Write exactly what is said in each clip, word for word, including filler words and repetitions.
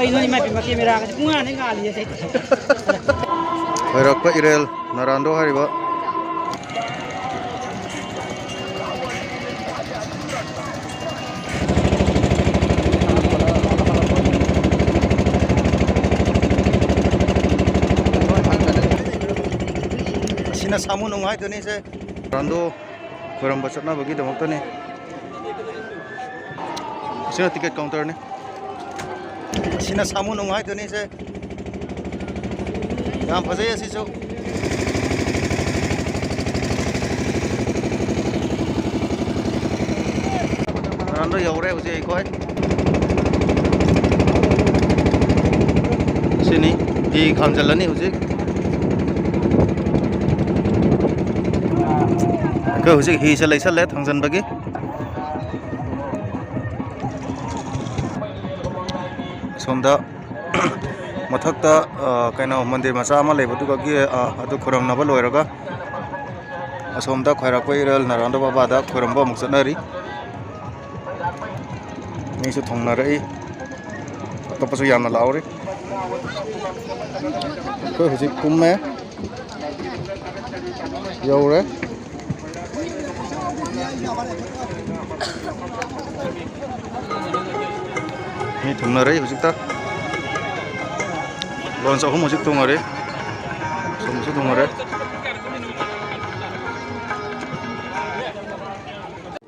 ꯀꯩꯅꯣ ꯏꯃꯥ ꯏꯄꯦꯝꯃ, ꯀꯦꯃꯦꯔꯥꯒꯁꯦ ꯄꯨꯡꯉꯥꯟ ꯍꯦꯛ ꯉꯥꯜꯂꯤꯁꯦ꯫ ꯈ꯭ꯋꯥꯏꯔꯥꯛꯄ ꯏꯔꯦꯜ ꯅꯥꯔꯥꯟꯗꯣ ꯍꯥꯏꯔꯤꯕ꯫ ꯑꯁꯤꯅ ꯁꯥꯃꯨ ꯅꯨꯡ ꯍꯥꯏꯗꯨꯅꯤ ꯁꯦ꯫ ꯅꯥꯔꯥꯟꯗꯣ ꯈꯣꯏꯔꯝꯕ ꯆꯠꯅꯕꯒꯤꯗꯃꯛꯇꯅꯤ꯫ ꯑꯁꯤꯅ ꯇꯤꯀꯦꯠ ꯀꯥꯎꯟꯇꯔꯅꯤ꯫ ꯑꯁꯤꯅ ꯁꯥꯃꯨ ꯅꯨꯡ ꯍꯥꯏꯗꯨꯅꯤ ꯁꯦ꯫ ꯌꯥꯝ ꯐꯖꯩ ꯑꯁꯤꯁꯨ꯫ ꯅꯥꯔꯥꯟꯗꯣ ꯌꯧꯔꯦ ꯍꯧꯖꯤꯛ ꯑꯩꯈꯣꯏ꯫ ꯁꯤꯅꯤ꯫ ꯍꯤ ꯈꯥꯝꯖꯤꯜꯂꯅꯤ ꯍꯧꯖꯤꯛ꯫ ꯑꯩꯈꯣꯏ ꯍꯧꯖꯤꯛ ꯍꯤꯁꯦ ꯂꯩꯁꯜꯂꯦ ꯊꯥꯡꯖꯟꯕꯒꯤ꯫ ꯑꯁꯣꯝꯗ ꯃꯊꯛꯇ, ꯑ, ꯀꯩꯅꯣ, ꯃꯟꯗꯤꯔ ꯃꯆꯥ ꯑꯃ ꯂꯩꯕꯗꯨꯒꯤ, ꯑ, ꯑꯗꯨ ꯈꯨꯔꯨꯝꯅꯕ ꯂꯣꯏꯔꯒ ꯑꯁꯣꯝꯗ ꯈ꯭ꯋꯥꯏꯔꯥꯛꯄ ꯏꯔꯦꯜ ꯅꯥꯔꯥꯟꯗꯣ ꯕꯕꯥꯗ ꯈꯨꯔꯨꯝꯕ ꯑꯃꯨꯛ ꯆꯠꯅꯔꯤ꯫ ꯃꯤꯁꯨ ꯊꯨꯡꯅꯔꯛꯏ꯫ ꯑꯇꯣꯞꯄꯁꯨ ꯌꯥꯝꯅ ꯂꯥꯛꯍꯧꯔꯤ꯫ ꯑꯩꯈꯣꯏ ꯍꯧꯖꯤꯛ ꯀꯨꯝꯃꯦ꯫ ꯌꯧꯔꯦ꯫ ꯃꯤ ꯊꯨꯡꯅꯔꯦ ꯍꯧꯖꯤꯛꯇ꯫ ꯂꯣꯟꯁ ꯑꯍꯨꯝ ꯍꯧꯖꯤꯛ ꯊꯨꯡꯉꯔꯦ꯫ ꯁꯣꯝꯁꯨ ꯊꯨꯡꯉꯔꯦ꯫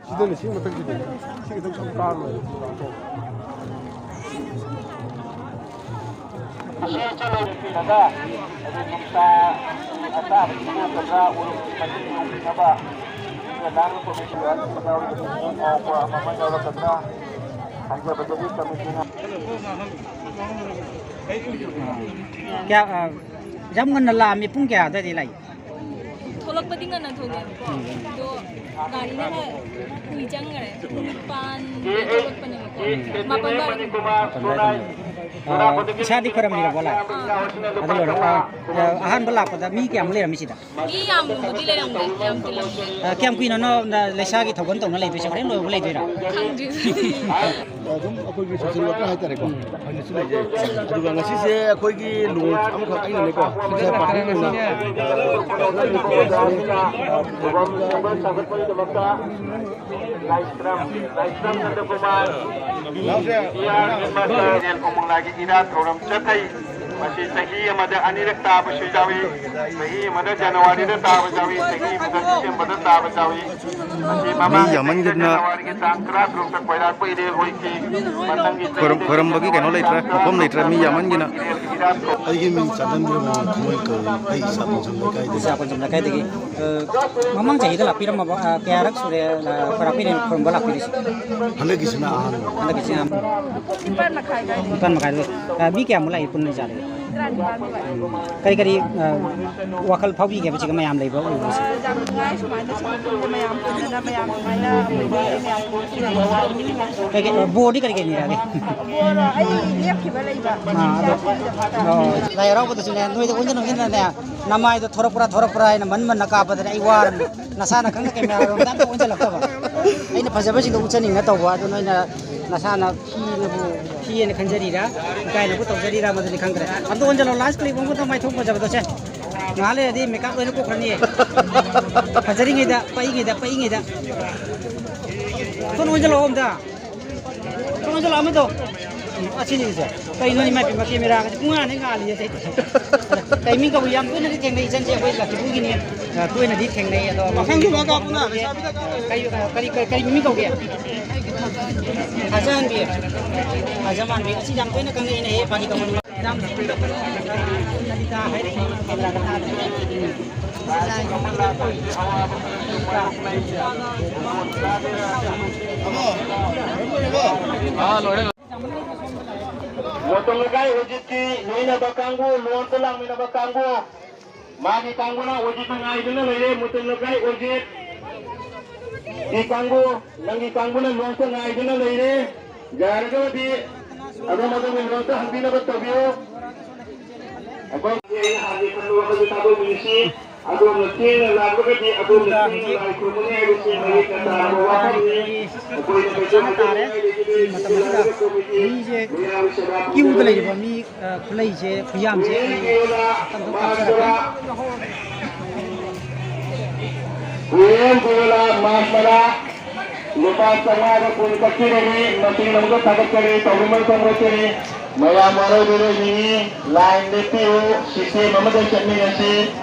ꯁꯤꯗꯅꯦ, ꯁꯤ ꯃꯊꯛꯁꯤꯗꯅꯦ꯫ ꯁꯤ ꯈꯤꯇꯪ ꯁꯨꯝ ꯀꯥꯔ ꯂꯣꯏꯔꯦ꯫ ꯑꯁꯤ ꯆꯠꯂꯣꯏꯔꯤꯉꯩꯗ ꯑꯗꯨ ꯅꯨꯡꯁꯥ ꯑꯁꯥꯕꯁꯤ ꯊꯣꯛꯀꯗ꯭ꯔꯥ, ꯎꯔꯨꯝ ꯃꯇꯦꯛ ꯌꯧꯕꯤꯅꯕ ꯃꯤ ꯑꯅꯥꯕ ꯀꯣꯃꯤꯇꯤ ꯑꯗꯨꯝꯕ ꯌꯥꯎꯔꯒꯗꯤ ꯃꯤ ꯉꯥꯎꯕ ꯑꯃ ꯑꯃ ꯌꯥꯎꯔꯛꯀꯗ꯭ꯔꯥ ꯍꯥꯏꯖꯕꯗꯒꯤ ꯀꯃꯤꯇꯤꯅ ꯀꯌꯥ, ꯑ, ꯌꯥꯝ ꯉꯟꯅ ꯂꯥꯛꯑꯝꯃꯤ꯫ ꯄꯨꯡ ꯀꯌꯥ ꯑꯗꯨꯋꯥꯏꯗ ꯂꯥꯛꯏ? ꯊꯣꯛꯂꯛꯄꯗꯤ ꯉꯟꯅ ꯊꯣꯛꯂꯛꯑꯦꯕꯀꯣ꯫ ꯑꯗꯣ ꯒꯥꯔꯤꯅ ꯈꯔ ꯀꯨꯏ ꯆꯪꯈꯔꯦ꯫ ꯄꯨꯡ ꯅꯤꯄꯥꯟꯗ ꯊꯣꯛꯂꯛꯄꯅꯦꯕꯀꯣ꯫ ꯃꯥꯄꯟ ꯑꯗꯨꯋꯥꯏꯗ꯫ ꯃꯥꯄꯟ ꯑꯗꯨꯋꯥꯏꯗ꯫ ꯑ, ꯏꯁꯥꯗꯤ ꯈꯣꯏꯔꯝꯕꯤꯔꯕꯣ ꯂꯥꯏ? ꯑꯥ꯫ ꯑꯗꯨ ꯂꯣꯏꯔꯒ, ꯑ, ꯑ, ꯑꯍꯥꯟꯕ ꯂꯥꯛꯄꯗ ꯃꯤ ꯀꯌꯥꯃꯨꯛ ꯂꯩꯔꯝꯃꯤ ꯁꯤꯗ? ꯃꯤ ꯌꯥꯝꯕꯨꯗꯤ ꯂꯩꯔꯝꯗꯦ, ꯌꯥꯝ ꯇꯤꯜꯂꯝꯗꯦ꯫ ꯑ, ꯀꯌꯥꯝ ꯀꯨꯏꯅꯅꯣ ꯅ-, ꯂꯩꯁꯥꯒꯤ ꯊꯧꯒꯜ ꯇꯧꯅ ꯂꯩꯗꯣꯏꯁꯦ? ꯍꯣꯔꯦꯟ ꯂꯣꯏꯕ ꯂꯩꯗꯣꯏꯔꯥ? ꯈꯪꯗ꯭ꯔꯤ꯫ ꯑꯗꯨꯝ ꯑꯩꯈꯣꯏꯒꯤ ꯁꯣꯁꯦꯜ ꯋꯥꯔꯀꯔ ꯍꯥꯏꯇꯥꯔꯦꯀꯣ, ꯐꯪꯕꯁꯨ ꯂꯩꯖꯩ꯫ ꯑꯗꯨꯒ ꯉꯁꯤꯁꯦ ꯑꯩꯈꯣꯏꯒꯤ ꯂꯨꯍꯣꯡ ꯑꯃꯈꯛ ꯑꯩꯅꯅꯦꯀꯣ, ꯁꯤꯁꯦ ꯄꯥꯔꯇꯤ ꯑꯣꯏꯅ ꯂꯥꯏꯁ꯭ꯔꯝ, ꯂꯥꯏꯁ꯭ꯔꯝ ꯅꯟꯗꯀꯨꯃꯥꯔ, ꯏꯔꯥꯠ ꯊꯧꯔꯝ ꯆꯠꯊꯩ꯫ ꯃꯁꯤ ꯆꯍꯤ ꯑꯃꯗ ꯑꯅꯤꯔꯛ ꯇꯥꯕꯁꯨ ꯌꯥꯎꯏ, ꯆꯍꯤ ꯑꯃꯗ ꯖꯅꯋꯥꯔꯤꯗ ꯇꯥꯕ ꯌꯥꯎꯏ, ꯆꯍꯤ ꯑꯃꯗ ꯗꯤꯁꯦꯝꯕꯔꯗ ꯇꯥꯕ ꯌꯥꯎꯏ꯫ ꯃꯁꯤ ꯃꯤ ꯃꯃꯥꯡꯒꯤ ꯆꯍꯤ ꯌꯥꯝꯃꯟꯈꯤꯗꯅ ꯖꯅꯋꯥꯔꯤꯒꯤ ꯇꯥꯡ ꯇꯔꯥ ꯇꯔꯨꯛꯇ ꯀꯣꯏꯔꯥꯛꯄ ꯏꯔꯦꯜ ꯑꯣꯏꯈꯤ꯫ ꯃꯊꯪꯒꯤ ꯈꯣꯏꯔꯝ-, ꯆꯍꯤꯗ ꯈꯣꯏꯔꯝꯕꯒꯤ ꯀꯩꯅꯣ ꯂꯩꯇ꯭ꯔꯦ, ꯃꯐꯝ ꯂꯩꯇ꯭ꯔꯦ, ꯃꯤ ꯌꯥꯝꯃꯟꯈꯤꯅ꯫ ꯏꯔꯥꯠ ꯊꯧꯔꯝ ꯑꯩꯒꯤ ꯃꯤꯡ ꯆꯥꯟꯗꯝ ꯕꯤꯔꯃꯣꯍꯟ ꯈꯨꯃꯟ ꯀꯧꯏ꯫ ꯑꯩ ꯏꯁꯥ ꯄꯣꯟꯁꯝ ꯂꯩꯀꯥꯏꯗꯒꯤ꯫ ꯏꯁꯥ ꯄꯣꯟꯁꯝ ꯂꯩꯀꯥꯏꯗꯒꯤ꯫ ꯑ, ꯃꯃꯥꯡ ꯆꯍꯤꯗ ꯂꯥꯛꯄꯤꯔꯝꯃꯕ, ꯑ, ꯀꯌꯥꯔꯛ ꯁꯨꯔꯦ, ꯑ, ꯈꯣꯏꯔꯥꯛꯄꯤꯔꯦꯟ ꯈꯨꯔꯨꯝꯕ ꯂꯥꯛꯄꯤꯔꯤꯁꯦ? ꯍꯟꯗꯛꯀꯤꯁꯤꯅ ꯑꯍꯥꯟꯕ꯫ ꯍꯟꯗꯛꯀꯤꯁꯤꯅ ꯑꯍꯥꯟꯕ꯫ ꯅꯤꯄꯥꯟ ꯃꯈꯥꯏ ꯑꯗꯨꯋꯥꯏꯗ꯫ ꯅꯤꯄꯥꯟ ꯃꯈꯥꯏ ꯑꯗꯨꯋꯥꯏ꯫ ꯑ, ꯃꯤ ꯀꯌꯥꯃꯨꯛ ꯂꯥꯛꯏ ꯄꯨꯟꯅ ꯏꯆꯥꯗꯒꯤ? ꯇꯔꯥꯅꯤꯄꯥꯟ ꯃꯨꯛ ꯂꯥꯛꯏ꯫ ꯀꯔꯤ ꯀꯔꯤ, ꯑ, ꯋꯥꯈꯜ ꯐꯥꯎꯕꯤꯒꯦꯕ ꯁꯤꯒ ꯃꯌꯥꯝ ꯂꯩꯕ ꯎꯕꯁꯦ? ꯑ, ꯌꯥꯝ ꯅꯨꯡꯉꯥꯏ ꯁꯨꯃꯥꯏꯅ ꯁꯤꯒꯨꯝꯕ ꯄꯨꯟꯅ ꯃꯌꯥꯝ ꯄꯨꯟꯗꯅ ꯃꯌꯥꯝ ꯑꯩꯈꯣꯏ ꯃꯌꯥꯝ ꯄꯨꯟꯅ ꯀꯩ ꯀꯩ, ꯑ, ꯕꯣꯔꯗꯤ ꯀꯔꯤ ꯀꯔꯤ ꯅꯤꯔꯛꯑꯒꯦ? ꯕꯣꯔ ꯑꯩ ꯂꯦꯞꯈꯤꯕ ꯂꯩꯕ꯫ ꯑꯥ, ꯑꯗꯣ, ꯏꯆꯥꯁꯤꯡꯒꯤꯗꯃꯛꯇ꯫ ꯑꯣ, ꯂꯥꯏ ꯍꯔꯥꯎꯕꯗꯁꯨꯅꯦ, ꯅꯣꯏꯗ ꯑꯣꯟꯁꯤꯟ ꯑꯣꯟꯁꯤꯟꯗꯅꯦ, ꯅꯃꯥꯏꯗꯣ ꯊꯣꯔꯛꯄ꯭ꯔꯥ ꯊꯣꯔꯛꯄ꯭ꯔꯥ ꯍꯥꯏꯅ ꯃꯟ ꯃꯟꯅ ꯀꯥꯞꯄꯗꯅꯦ ꯑꯩ ꯋꯥꯔꯕꯅꯤ꯫ ꯅꯁꯥꯅ ꯈꯪꯅ ꯀꯦꯃꯦꯔꯥꯔꯣꯝꯗ ꯑꯝꯇ ꯑꯣꯟꯁꯤꯜꯂꯛꯇꯕ꯫ ꯑꯩꯅ ꯐꯖꯕꯁꯤꯡꯗꯣ ꯎꯠꯆꯅꯤꯡꯅ ꯇꯧꯕ, ꯑꯗꯣ ꯅꯣꯏꯅ ꯅꯁꯥꯅ ꯊꯤꯅꯕꯨ, ꯊꯤꯑꯅ ꯈꯟꯖꯔꯤꯔꯥ, ꯏꯀꯥꯏꯅꯕꯨ ꯇꯧꯖꯔꯤꯔꯥ, ꯃꯗꯨꯗꯤ ꯈꯪꯗ꯭ꯔꯦ꯫ ꯑꯝꯇ ꯑꯣꯟꯁꯤꯜꯂꯣ, ꯂꯥꯁ ꯀ꯭ꯂꯤꯞ ꯑꯃꯨꯛꯇ ꯃꯥꯏꯊꯣꯡ ꯐꯖꯕꯗꯣ ꯁꯦ꯫ ꯉꯥꯏꯍꯥꯛ ꯂꯩꯔꯗꯤ ꯃꯦꯀꯞ ꯂꯣꯏꯅ ꯀꯣꯛꯈ꯭ꯔꯅꯤ꯫ ꯐꯖꯔꯤꯉꯩꯗ, ꯄꯛꯏꯉꯩꯗ, ꯄꯛꯏꯉꯩꯗ꯫ ꯊꯨꯅ ꯑꯣꯟꯁꯤꯜꯂꯛꯑꯣ ꯑꯝꯇ꯫ ꯊꯨꯅ ꯑꯣꯟꯁꯤꯜꯂꯛꯑꯣ ꯑꯃꯗꯣ꯫ ꯑꯁꯤꯅꯤ ꯁꯦ꯫ ꯀꯩꯅꯣ ꯏꯃꯥ ꯏꯄꯦꯝꯃ, ꯀꯦꯃꯦꯔꯥꯒꯁꯦ ꯄꯨꯡꯉꯥꯟ ꯍꯦꯛ ꯉꯥꯜꯂꯤꯁꯦ ꯁꯦ꯫ ꯀꯩ ꯃꯤꯡ ꯀꯧꯏ? ꯌꯥꯝ ꯇꯣꯏꯅꯗꯤ ꯊꯦꯡꯅꯩ ꯏꯆꯟꯁꯦ, ꯑꯩꯈꯣꯏ ꯂꯛꯈꯤꯄꯨꯔꯒꯤꯅꯤ꯫ ꯑ, ꯇꯣꯏꯅꯗꯤ ꯊꯦꯡꯅꯩ ꯑꯗꯣ꯫ ꯄꯥꯈꯪꯒꯤ ꯋꯥ ꯀꯥꯞꯄꯨꯅ, ꯂꯩꯁꯥꯕꯤꯗ ꯀꯥꯞꯄꯨꯅ꯫ ꯀꯔꯤ, ꯀꯔꯤ, ꯀꯔꯤ, ꯀꯔꯤ ꯃꯃꯤꯡ ꯀꯧꯒꯦ? ꯊꯥꯖꯍꯟꯕꯤ꯫ ꯊꯥꯖꯃꯥꯟꯕꯤ꯫ ꯑꯁꯤ ꯌꯥꯝ ꯇꯣꯏꯅ ꯈꯪꯅꯩꯅꯦ, ꯐꯥꯒꯤ ꯇꯧꯕꯅꯤ꯫ ꯂꯂꯤꯇꯥ ꯍꯥꯏꯔꯛꯏ, ꯀꯦꯃꯦꯔꯥꯒ ꯊꯥꯗ꯭ꯔꯤ꯫ ꯃꯣꯇꯣꯡ ꯂꯩꯀꯥꯏ ꯑꯣꯖꯤꯠꯀꯤ ꯂꯣꯏꯅꯕ ꯀꯥꯡꯕꯨ, ꯂꯣꯟꯗ ꯂꯥꯛꯃꯤꯟꯅꯕ ꯀꯥꯡꯕꯨ, ꯃꯥꯒꯤ ꯀꯥꯡꯕꯨꯅ ꯑꯣꯖꯤꯠ ꯉꯥꯏꯗꯨꯅ ꯂꯩꯔꯦ꯫ ꯃꯣꯇꯣꯡ ꯂꯩꯀꯥꯏ ꯑꯣꯖꯤꯠ ꯀꯤ ꯀꯥꯡꯕꯨ, ꯅꯪꯒꯤ ꯀꯥꯡꯕꯨꯅ ꯂꯣꯟꯗ ꯉꯥꯏꯗꯨꯅ ꯂꯩꯔꯦ꯫ ꯌꯥꯔꯒꯗꯤ ꯑꯗꯣꯝ ꯑꯗꯣꯝꯒꯤ ꯂꯣꯟꯗ ꯍꯟꯕꯤꯅꯕ ꯇꯧꯕꯤꯌꯨ꯫ ꯑꯩꯈꯣꯏ ꯍꯥꯟꯅ ꯈꯟꯕ ꯋꯥꯈꯜꯁꯨ ꯊꯥꯗꯣꯛꯃꯤꯟꯅꯁꯤ꯫ ꯑꯗꯣꯝꯅ ꯊꯦꯡꯅ ꯂꯥꯛꯂꯒꯗꯤ ꯑꯗꯣꯝꯅ ꯊꯦꯡꯅ ꯍꯧꯖꯤꯛ ꯂꯥꯏ ꯈꯨꯔꯨꯝꯒꯅꯤ ꯍꯥꯏꯕꯁꯤ ꯃꯌꯦꯛ ꯇꯥꯔꯕ ꯋꯥꯐꯝꯅꯤ꯫ ꯑꯩꯈꯣꯏꯅ ꯀꯩꯁꯨ ꯆꯞ ꯇꯥꯔꯦ꯫ ꯁꯤ ꯃꯇꯝ ꯑꯁꯤꯗ ꯃꯤꯁꯦ ꯀ꯭ꯌꯨꯗ ꯂꯩꯔꯤꯕ ꯃꯤ, ꯑ, ꯈꯨꯂꯩꯁꯦ, ꯈꯨꯌꯥꯝꯁꯦ ꯑꯩ ꯇꯞꯅ ꯇꯥꯛꯆꯔꯛꯀꯦ꯫ ꯍꯨꯌꯦꯟ ꯕꯤꯔꯂꯥ ꯃꯥꯁ ꯃꯅꯥ ꯂꯨꯄꯥ ꯆꯥꯝꯃꯉꯥꯒ ꯀꯨꯟ ꯀꯛꯄꯤꯔꯅꯤ꯫ ꯃꯇꯦꯡ ꯑꯃꯨꯛꯀ ꯊꯥꯒꯠꯆꯔꯤ, ꯇꯧꯕꯤꯃꯜ ꯈꯪꯕ ꯆꯦꯔꯤ꯫ ꯃꯌꯥꯝ ꯋꯥꯔꯧꯕꯤꯔꯣꯏ ꯅꯤꯡꯉꯤ, ꯂꯥꯏꯟ ꯂꯦꯞꯄꯤꯌꯨ, ꯁꯤꯁꯇꯦꯝ ꯑꯃꯗ ꯆꯠꯃꯤꯟꯅꯁꯤ꯫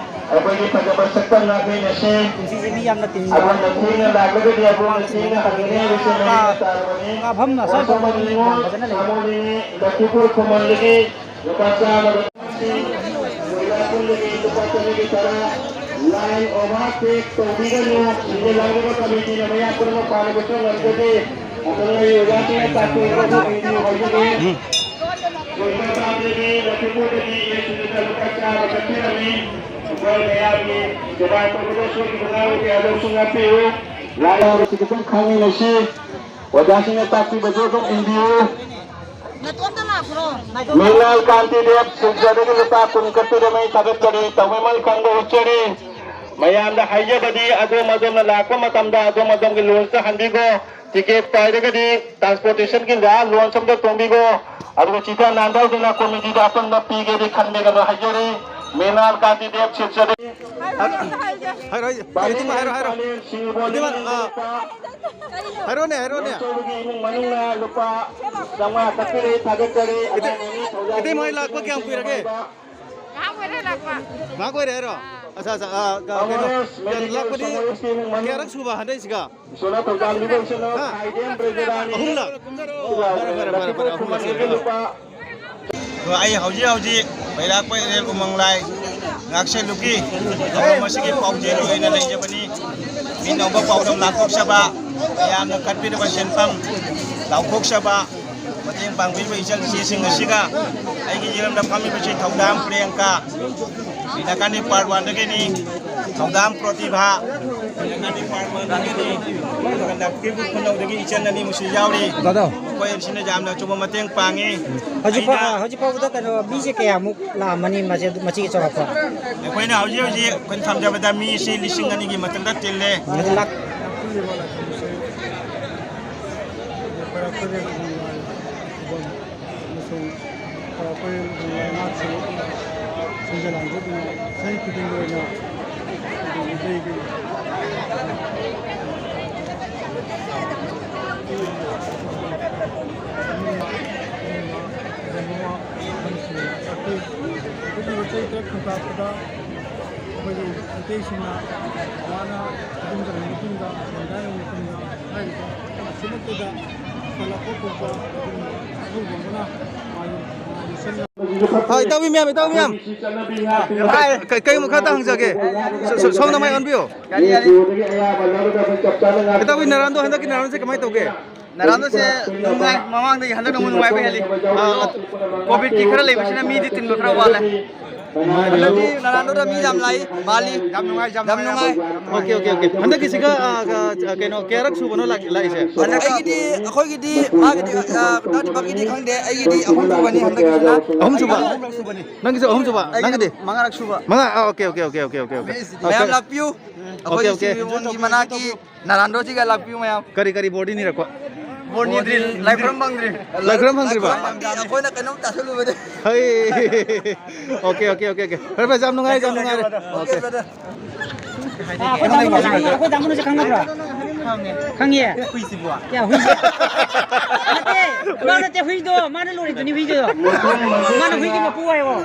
ꯑꯩꯈꯣꯏꯒꯤ ꯐꯖꯕ ꯁꯛꯇꯝ ꯉꯥꯛꯃꯤꯟꯅꯁꯤ꯫ ꯀꯨꯝꯁꯤꯁꯦ ꯃꯤ ꯌꯥꯝꯅ ꯇꯤꯟꯕ꯫ ꯑꯗꯣꯝꯅ ꯊꯦꯡꯅ ꯂꯥꯛꯂꯒꯗꯤ ꯑꯗꯣꯝꯅ ꯊꯦꯡꯅ ꯍꯟꯒꯅꯤ ꯍꯥꯏꯕꯁꯤ ꯃꯌꯦꯛ ꯇꯥꯔꯕꯅꯤ꯫ ꯀꯥꯐꯝꯅ ꯑꯁꯣꯏ ꯋꯥꯁꯣꯝ ꯑꯁꯣꯏꯕ ꯃꯤ ꯃꯅꯤꯡꯉꯣ, ꯌꯥꯝ ꯐꯖꯅ ꯂꯩ꯫ ꯁꯥꯃꯨ ꯅꯤꯡꯉꯤ, ꯂꯛꯈꯤꯄꯨꯔ ꯈꯨꯃꯟꯗꯒꯤ ꯂꯨꯄꯥ ꯆꯥꯝꯃꯒ ꯃꯣꯏꯔꯥꯡꯈꯣꯝꯗꯒꯤ ꯂꯨꯄꯥ ꯆꯅꯤꯒꯤ ꯇꯔꯥ꯫ ꯂꯥꯏꯟ ꯑꯣꯚꯔꯇꯦꯛ ꯇꯧꯕꯤꯒꯅꯨ꯫ ꯁꯤꯡꯖꯦꯜ ꯂꯥꯡꯕꯤꯕ ꯀꯃꯤꯇꯤꯅ ꯃꯌꯥꯝ ꯄꯨꯝꯅꯃꯛ ꯄꯥꯟꯅꯕꯁꯨ ꯉꯝꯖꯗꯦ꯫ ꯑꯗꯨꯅ ꯑꯩ ꯑꯣꯖꯥꯁꯤꯡꯅ ꯇꯥꯛꯄꯤꯔꯤꯕ ꯑꯗꯨ ꯍꯥꯏꯖꯒꯦ꯫ ꯀꯣꯜꯀꯇꯥꯗꯒꯤ, ꯂꯈꯤꯄꯨꯔꯗꯒꯤ ꯑꯦꯁ ꯁꯨꯅꯤꯇꯥ ꯂꯨꯄꯥ ꯆꯥꯝꯃ ꯀꯛꯄꯤꯔꯝꯃꯤ꯫ ꯑꯩꯈꯣꯏ ꯃꯌꯥꯝꯒꯤ ꯁꯦꯕꯥ ꯇꯧꯕꯗ ꯁꯣꯏꯈꯤꯕ ꯉꯥꯛꯄꯤꯌꯨ꯫ ꯂꯥꯏ ꯍꯔꯥꯎꯕꯁꯤ ꯈꯤꯇꯪ ꯈꯪꯃꯤꯟꯅꯁꯤ꯫ ꯑꯣꯖꯥꯁꯤꯡꯅ ꯇꯥꯛꯄꯤꯕꯗꯨ ꯑꯗꯨꯝ ꯏꯟꯕꯤꯌꯨ꯫ ꯅꯇꯣꯝꯇ ꯂꯥꯛꯄ꯭ꯔꯣ? ꯃꯤꯅꯥꯜ ꯀꯥꯟꯇꯤ ꯗꯦꯕ ꯁꯤꯜꯆꯔꯗꯒꯤ ꯂꯨꯄꯥ ꯀꯨꯟ ꯀꯠꯄꯤꯔꯝꯃꯤ, ꯊꯥꯒꯠꯆꯔꯤ, ꯇꯧꯕꯤꯃꯜ ꯈꯪꯕ ꯎꯠꯆꯔꯤ꯫ ꯃꯌꯥꯝꯗ ꯍꯥꯏꯖꯕꯗꯤ, ꯑꯗꯣꯝ ꯑꯗꯣꯝꯅ ꯂꯥꯛꯄ ꯃꯇꯝꯗ ꯑꯗꯣꯝ ꯑꯗꯣꯝꯒꯤ ꯂꯣꯟꯁꯇ ꯍꯟꯕꯤꯈꯣ꯫ ꯇꯤꯀꯦꯠ ꯄꯥꯏꯔꯒꯗꯤ ꯇ꯭ꯔꯥꯟꯁꯄꯣꯔꯇꯦꯁꯟꯒꯤ ꯂꯣꯟꯁ ꯑꯝꯇ ꯇꯣꯡꯕꯤꯈꯣ꯫ ꯑꯗꯨꯒ ꯆꯤꯊ ꯅꯥꯟꯗꯧꯗꯅ ꯀꯣꯃꯤꯇꯤꯗ ꯑꯄꯟꯕ ꯄꯤꯒꯦꯗꯤ ꯈꯟꯕꯤꯒꯅꯨ ꯍꯥꯏꯖꯔꯤ꯫ ꯃꯤꯅꯥꯜ ꯀꯥꯟꯇꯤ ꯗꯦꯕ ꯁꯤꯜꯆꯔꯗꯒꯤ꯫ ꯍꯥꯏꯔꯣ, ꯍꯥꯏꯔꯣ, ꯍꯥꯏꯔꯣ, ꯍꯥꯏꯔꯣ꯫ ꯏꯇꯩꯃ, ꯑ, ꯍꯥꯏꯔꯣꯅꯦ, ꯍꯥꯏꯔꯣꯅꯦ꯫ ꯑꯆꯧꯕꯒꯤ ꯏꯃꯨꯡ ꯃꯅꯨꯡꯅ ꯂꯨꯄꯥ ꯆꯥꯝꯃꯉꯥ ꯀꯛꯄꯤꯔꯦ, ꯊꯥꯒꯠꯆꯔꯤ꯫ ꯏꯇꯩ-, ꯑꯉꯥꯡ ꯑꯅꯤ ꯊꯧꯖꯥꯜ ꯏꯇꯩꯃ ꯍꯣꯏ ꯂꯥꯛꯄ ꯀꯌꯥꯝ ꯀꯨꯏꯔꯒꯦ? ꯉꯥꯏꯍꯥꯛ ꯑꯣꯏꯔꯦ ꯂꯥꯛꯄ꯫ ꯉꯥꯏꯍꯥꯛ ꯑꯣꯏꯔꯦ ꯍꯥꯏꯔꯣ? ꯑꯠꯆꯥ, ꯑꯠꯆꯥ, ꯑ, ꯀ-, ꯀꯩꯅꯣ, ꯑꯃꯔꯣꯁ ꯃꯦꯗꯤꯀꯦꯜ ꯂꯥꯛꯄꯗꯤ ꯁꯃꯔ ꯁ꯭ꯀꯤꯝ ꯃꯅꯨꯡ ꯀꯌꯥꯔꯛ ꯁꯨꯕ ꯍꯟꯗꯛꯁꯤꯒ? ꯏꯁꯣꯔꯅ ꯊꯧꯖꯥꯜꯕꯤꯕ ꯏꯆꯤꯟ ꯏꯅꯥꯎ ꯑꯍꯨꯝꯂꯛ? ꯑꯣ, ꯐꯔꯦ, ꯐꯔꯦ, ꯐꯔꯦ, ꯐꯔꯦ, ꯑꯍꯨꯝꯂꯛ ꯁꯨꯔꯦ꯫ ꯂꯨꯄꯥ ꯑꯗꯣ ꯑꯩ ꯍꯧꯖꯤꯛ ꯍꯧꯖꯤꯛ ꯕꯩꯔꯥꯛꯄ ꯑꯦꯔꯤꯌꯦꯜ ꯎꯃꯪ ꯂꯥꯏ ꯉꯥꯛꯁꯦꯜꯂꯨꯀꯤ ꯊꯧꯔꯝ ꯑꯁꯤꯒꯤ ꯄꯥꯎꯖꯦꯜ ꯑꯣꯏꯅ ꯂꯩꯖꯕꯅꯤ꯫ ꯃꯤꯅꯧꯕ ꯄꯥꯎꯗꯝ ꯂꯥꯟꯊꯣꯛꯆꯕ, ꯃꯌꯥꯝꯅ ꯀꯠꯄꯤꯔꯕ ꯁꯦꯟꯐꯝ ꯂꯥꯎꯊꯣꯛꯆꯕ, ꯃꯇꯦꯡ ꯄꯥꯡꯕꯤꯔꯤꯕ ꯏꯆꯜ ꯏꯆꯦꯁꯤꯡ ꯑꯁꯤꯒ ꯑꯩꯒꯤ ꯏꯔꯝꯗ ꯐꯝꯃꯤꯕꯁꯤ ꯊꯧꯗꯥꯝ ꯄ꯭ꯔꯤꯌꯥꯡꯀꯥ, ꯏꯟꯗꯤꯔꯥ ꯒꯥꯟꯙꯤ ꯄꯥꯔꯠ ꯋꯥꯟꯗꯒꯤꯅꯤ, ꯊꯧꯗꯥꯝ ꯄ꯭ꯔꯣꯇꯤꯚꯥ, ꯉꯥꯅꯤ ꯐꯥꯔꯝꯗꯒꯤꯅꯤ, ꯑꯗꯨꯒ ꯂꯛꯈꯤꯕ ꯈꯨꯅꯧꯗꯒꯤ ꯏꯆꯟ ꯑꯅꯤꯃꯨꯛꯁꯨ ꯌꯥꯎꯔꯤ꯫ ꯗꯥꯗꯥ꯫ ꯃꯈꯣꯏ ꯑꯁꯤꯅ ꯌꯥꯝꯅ ꯑꯆꯧꯕ ꯃꯇꯦꯡ ꯄꯥꯡꯉꯤ꯫ ꯍꯧꯖꯤꯛ ꯐꯥꯎ, ꯑꯩꯅ ꯍꯧꯖꯤꯛ ꯐꯥꯎꯕꯗ ꯀꯩꯅꯣ, ꯃꯤꯁꯦ ꯀꯌꯥꯃꯨꯛ ꯂꯥꯛꯑꯝꯃꯅꯤ ꯃꯁꯤ, ꯃꯁꯤꯒꯤ ꯆꯥꯎꯔꯥꯛꯄ? ꯑꯩꯈꯣꯏꯅ ꯍꯧꯖꯤꯛ ꯍꯧꯖꯤꯛ ꯑꯩꯈꯣꯏꯅ ꯊꯝꯖꯕꯗ ꯃꯤꯁꯤ ꯂꯤꯁꯤꯡ ꯑꯅꯤꯒꯤ ꯃꯊꯛꯇ ꯇꯤꯜꯂꯦ꯫ ꯑꯗꯨ ꯂꯥꯛ- ꯑꯃꯁꯨꯡ ꯑꯩꯈꯣꯏ ꯂꯩꯉꯥꯛꯁꯤꯡ ꯁꯤꯟꯖ ꯂꯥꯡꯖꯗꯨꯅ ꯆꯍꯤ ꯈꯨꯗꯤꯡꯒꯤ ꯑꯣꯏꯅ ꯃꯩꯇꯩꯒꯤ ꯑꯗꯨꯒꯨꯝꯕ ꯆꯍꯤ ꯇꯔꯦꯠ ꯈꯟꯇꯥꯛꯄꯗ ꯑꯩꯈꯣꯏꯒꯤ ꯃꯩꯇꯩꯁꯤꯡꯅ ꯋꯥꯅ ꯌꯨꯝ ꯆꯠꯂꯕ ꯃꯇꯨꯡꯗ, ꯁꯦꯟ ꯀꯥꯏꯔꯕ ꯃꯇꯨꯡꯗ, ꯍꯥꯏꯔꯤꯕ ꯑꯁꯤꯃꯛꯇꯗ ꯍꯦꯟꯒꯠꯂꯛꯄ ꯊꯣꯛꯄ ꯑꯗꯨꯒꯨꯝꯕ ꯑꯊꯧꯕ ꯑꯃꯅ ꯃꯥꯒꯤ ꯃꯥꯒꯤ ꯆꯠꯅ ꯑ, ꯏꯇꯥꯎꯕꯤ ꯃꯌꯥꯝ, ꯏꯇꯥꯎꯕꯤ ꯃꯌꯥꯝ꯫ ꯀ-, ꯀ-, ꯀꯩ ꯑꯃ ꯈꯔꯇ ꯍꯪꯖꯒꯦ꯫ ꯁꯣ-, ꯁꯣ-, ꯁꯣꯝꯗ ꯃꯥꯏ ꯑꯣꯟꯕꯤꯌꯨ꯫ ꯏꯇꯥꯎꯕꯤ, ꯅꯔꯥꯟꯗꯣ ꯍꯟꯗꯛꯀꯤ ꯅꯔꯥꯟꯁꯦ ꯀꯃꯥꯏꯅ ꯇꯧꯒꯦ? ꯅꯔꯥꯟꯗꯣꯁꯦ ꯅꯨꯡꯉꯥꯏ, ꯃꯃꯥꯡꯗꯒꯤ ꯍꯟꯗꯛꯅ ꯑꯃꯨꯛ ꯅꯨꯡꯉꯥꯏꯕ ꯍꯦꯜꯂꯤ꯫ ꯑ, ꯀꯣꯚꯤꯗꯀꯤ ꯈꯔ ꯂꯩꯕꯁꯤꯅ ꯃꯤꯗꯤ ꯇꯤꯟꯕ ꯈꯔ ꯋꯥꯠꯂꯦ꯫ ꯍꯟꯗꯛꯇꯤ ꯅꯔꯥꯟꯗꯣꯗ ꯃꯤ ꯌꯥꯝ ꯂꯥꯛꯏ, ꯃꯥꯜꯂꯤ꯫ ꯌꯥꯝ ꯅꯨꯡꯉꯥꯏ, ꯌꯥꯝ ꯌꯥꯝ ꯅꯨꯡꯉꯥꯏ꯫ Okay, okay, okay. ꯍꯟꯗꯛꯀꯤꯁꯤꯒ, ꯑ, ꯑ, ꯀꯩꯅꯣ, ꯀꯌꯥꯔꯛ ꯁꯨꯕꯅꯣ ꯂꯥꯛ-, ꯂꯥꯛꯏꯁꯦ? ꯍꯟꯗꯛ ꯑꯩꯒꯤꯗꯤ, ꯑꯩꯈꯣꯏꯒꯤꯗꯤ, ꯃꯥꯒꯤꯗꯤ, ꯑ, ꯗꯥ ꯗꯤꯄꯛꯀꯤꯗꯤ ꯈꯪꯗꯦ, ꯑꯩꯒꯤꯗꯤ ꯑꯍꯨꯝ ꯁꯨꯕꯅꯤ ꯍꯟꯗꯛꯀꯤꯁꯤꯅ꯫ ꯑꯍꯨꯝ ꯁꯨꯕ? ꯑꯩꯒꯤ ꯑꯍꯨꯝ ꯁꯨꯕꯅꯤ꯫ ꯅꯪꯒꯤꯁꯨ ꯑꯍꯨꯝ ꯁꯨꯕ? ꯑꯩꯒꯤꯅ ꯅꯪꯒꯤꯗꯤ? ꯃꯉꯥꯔꯛ ꯁꯨꯕ꯫ ꯃꯉꯥ? ꯑ, ꯑꯣꯀꯦ, ꯑꯣꯀꯦ, ꯑꯣꯀꯦ꯫ ꯃꯌꯥꯝ ꯂꯥꯛꯄꯤꯌꯨ꯫ ꯑꯩꯈꯣꯏ ꯑꯣꯀꯦ, ꯑꯣꯀꯦ꯫ ꯁꯤ ꯌꯣꯟꯒꯤ ꯃꯅꯥꯛꯀꯤ ꯅꯥꯔꯥꯟꯗꯣꯁꯤꯒ ꯂꯥꯛꯄꯤꯌꯨ ꯃꯌꯥꯝ꯫ ꯀꯔꯤ ꯀꯔꯤ ꯕꯣꯔꯗꯤ ꯅꯤꯔꯛꯄ? ꯕꯣꯔ ꯅꯤꯗ꯭ꯔꯤ, ꯂꯥꯏ ꯈꯨꯔꯨꯝ ꯐꯪꯗ꯭ꯔꯤ꯫ ꯂꯥꯏ ꯈꯨꯔꯨꯝ ꯐꯪꯗ꯭ꯔꯤꯕ? ꯂꯥꯏ ꯈꯨꯔꯨꯝ ꯐꯪꯗ꯭ꯔꯤ, ꯑꯩꯈꯣꯏꯅ ꯀꯩꯅꯣꯝ ꯆꯥꯁꯤꯜꯂꯨꯕꯅꯦ꯫ ꯍꯩ꯫ Okay, okay, okay, okay. ꯐꯔꯦ, ꯐꯔꯦ, ꯌꯥꯝ ꯅꯨꯡꯉꯥꯏ, ꯌꯥꯝ ꯅꯨꯡꯉꯥꯏꯔꯦ꯫ ꯑꯣꯀꯦ꯫ Okay, brother꯫ ꯑꯥ, ꯑꯩꯈꯣꯏ ꯇꯥꯃꯣꯅꯁꯨ ꯈꯪꯉꯤ-, ꯑꯩꯈꯣꯏ ꯇꯥꯃꯣꯅꯁꯨ ꯈꯪꯅꯕ꯭ꯔꯣ? ꯈꯪꯉꯦ꯫ ꯈꯪꯉꯤꯌꯦ? ꯍꯨꯏꯁꯤꯕꯨ? ꯀꯌꯥ ꯍꯨꯏ? ꯅꯠꯇꯦ, ꯃꯥ ꯅꯠꯇꯦ, ꯍꯨꯏꯗꯣ, ꯃꯥꯅ ꯂꯣꯏꯔꯤꯗꯨꯅꯤ ꯍꯨꯏꯗꯣ꯫ ꯃꯥꯅ ꯍꯨꯏꯒꯤ ꯃꯄꯨ ꯍꯥꯏꯌꯣ꯫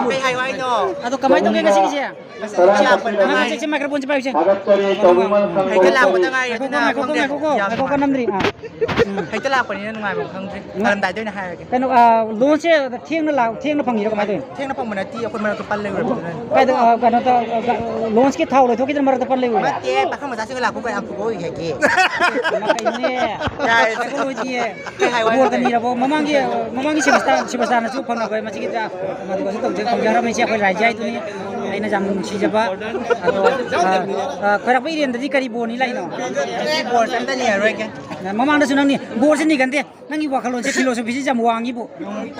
ꯀꯩ ꯍꯥꯏꯌꯨ ꯍꯥꯏꯅꯣ? ꯑꯗꯣ ꯀꯃꯥꯏꯅ ꯇꯧꯒꯦ ꯉꯁꯤꯒꯤꯁꯦ? ꯉꯁꯤ ꯂꯥꯛꯄꯅꯤꯅ ꯃꯥ ꯉꯥꯏꯔꯤ꯫ ꯆꯦ, ꯆꯦ, microphone ꯁꯦ ꯄꯥꯏꯌꯨꯁꯦ꯫ ꯍꯦꯛꯇ ꯂꯥꯛꯄꯗ ꯉꯥꯏꯔꯤ, ꯉꯥꯏꯈꯣꯀꯣ, ꯑꯗꯨꯅ ꯉꯥꯏꯈꯣꯀꯣ, ꯈꯪꯗꯦ꯫ ꯉꯥꯏꯈꯣꯀꯣ, ꯌꯥꯝ ꯉꯥꯏꯈꯣꯀꯣ, ꯅꯨꯡꯉꯥꯏ꯫ ꯅꯝꯗ꯭ꯔꯤ꯫ ꯑꯥ꯫ ꯎꯝ꯫ ꯍꯦꯛꯇ ꯂꯥꯛꯄꯅꯤꯅ ꯅꯨꯡꯉꯥꯏꯕ ꯑꯃ ꯈꯪꯗ꯭ꯔꯤ꯫ ꯎꯝ꯫ ꯍꯜꯂꯝꯗꯥꯏꯗ ꯑꯣꯏꯅ ꯍꯥꯏꯔꯒꯦ꯫ ꯀꯩꯅꯣ, ꯑ, launch ꯁꯦ ꯊꯦꯡꯅ ꯂꯥꯛ-, ꯊꯦꯡꯅ ꯐꯪꯉꯤꯔꯣ ꯀꯃꯥꯏꯅ ꯇꯧꯔꯤꯅꯣ? ꯊꯦꯡꯅ ꯐꯪꯕ ꯅꯠꯇꯦ, ꯑꯩꯈꯣꯏ ꯃꯔꯛꯇ ꯄꯜ ꯂꯩꯔꯨꯔꯕꯗꯨꯅꯅꯦ꯫ ꯀꯥꯏꯗ, ꯑ, ꯀꯩꯅꯣ ꯇꯧ-, ꯑ, launch ꯀꯤ ꯊꯥꯎ ꯂꯣꯏꯊꯣꯛꯈꯤꯗꯅ ꯃꯔꯛꯇ ꯄꯜ ꯂꯩꯔꯨꯔꯦ? ꯅꯠꯇꯦ, ꯄꯥꯈꯪ ꯃꯆꯥꯁꯤꯡꯒ ꯂꯥꯛꯄ ꯀꯌꯥꯝ ꯊꯨꯕ ꯑꯣꯏꯒꯦ? ꯏꯃꯥ ꯀꯩꯅꯣꯅꯦ? ꯌꯥꯔꯦ꯫ ꯍꯥꯏꯕ ꯂꯣꯏꯗꯤꯌꯦ꯫ ꯀꯩ ꯍꯥꯏꯌꯨ ꯍꯥꯏꯅꯣ? Award ꯀ ꯅꯤꯔꯕꯣ? ꯃꯃꯥꯡꯒꯤ, ꯃꯃꯥꯡꯒꯤ semester, semester ꯅꯁꯨ ꯐꯪꯅꯕ ꯃꯁꯤꯒꯤꯗ ꯃꯗꯨꯒꯁꯨ ꯇꯧꯖ-, ꯐꯪꯖꯔꯝꯃꯤꯁꯦ ꯑꯩꯈꯣꯏ ꯔꯥꯏꯖ ꯍꯥꯏꯗꯨꯅꯤ꯫ ꯑꯩꯅ ꯌꯥꯝ ꯅꯨꯡꯁꯤꯖꯕ, ꯑꯗꯣ, ꯑ, ꯑ, ꯈꯣꯏꯔꯥꯛꯄ ꯏꯔꯦꯟꯗꯗꯤ ꯀꯔꯤ ꯕꯣꯔꯅꯤ ꯂꯥꯛꯏꯅꯣ? ꯉꯁꯤ ꯕꯣꯔꯁꯦ ꯑꯝꯇ ꯅꯤꯔꯔꯣꯏꯒꯦ꯫ ꯃꯃꯥꯡꯗꯁꯨ ꯅꯪꯅꯤ ꯕꯣꯔꯁꯦ ꯅꯤꯒꯟꯗꯦ꯫ ꯅꯪꯒꯤ ꯋꯥꯈꯜꯂꯣꯟꯁꯦ, ꯐꯤꯂꯣꯁꯣꯐꯤꯁꯦ ꯌꯥꯝ ꯋꯥꯡꯉꯤꯕꯣ꯫